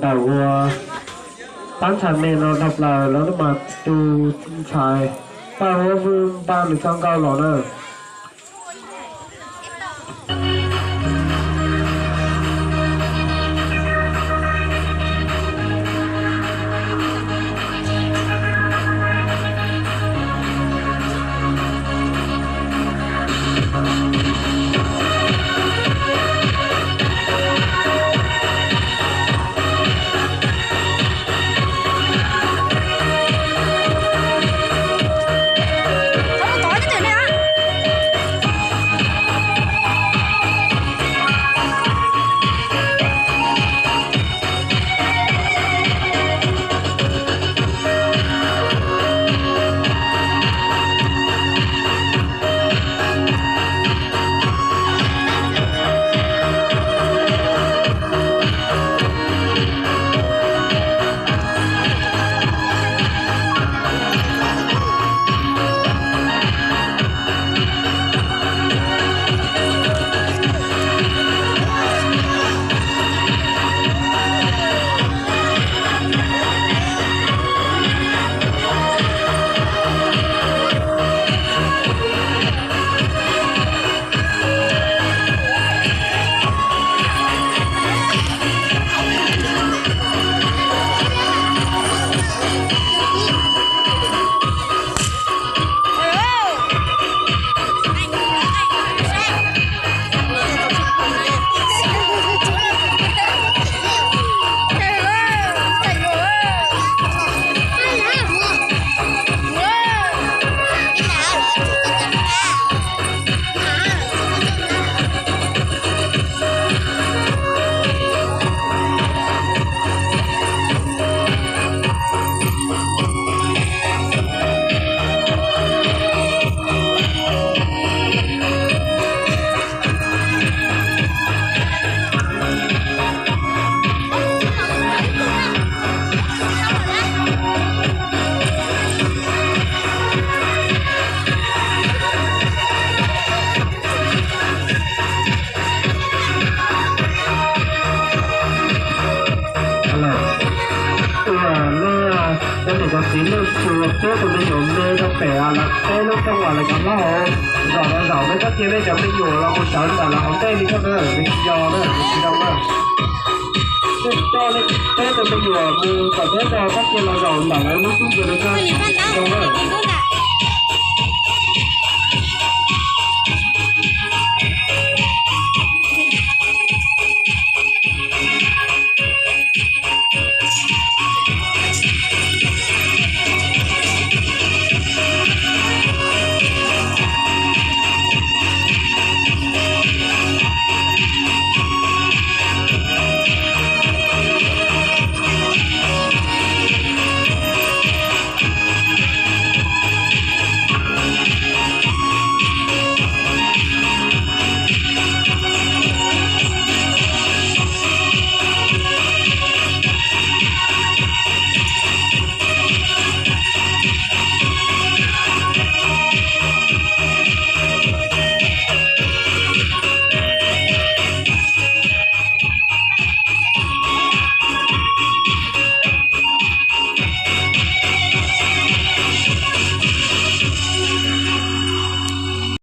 Tawm ua pab ntxhais me no dhau plaws lawv mas tus ntxhais Paj Huab Vwj npaj nws txoj nkauj los na. Ua nej cov niam cov txiv nej tsuas pub tus me nyuam me rau pem lawv peb lub rooj uas lawv cov hlob hauv zos no zaum, nej txhob cia nej cov me nyuam los mus sawv ntawm lawv hauv ntej li thiab na, nws tsis yog na, nws tsis zoo na. Nej coj nej peb tus me nyuam mus tom teb no, txhob cia los zaum ntawm lawv lub xub ntiag li thiab, nws tsis zoo na.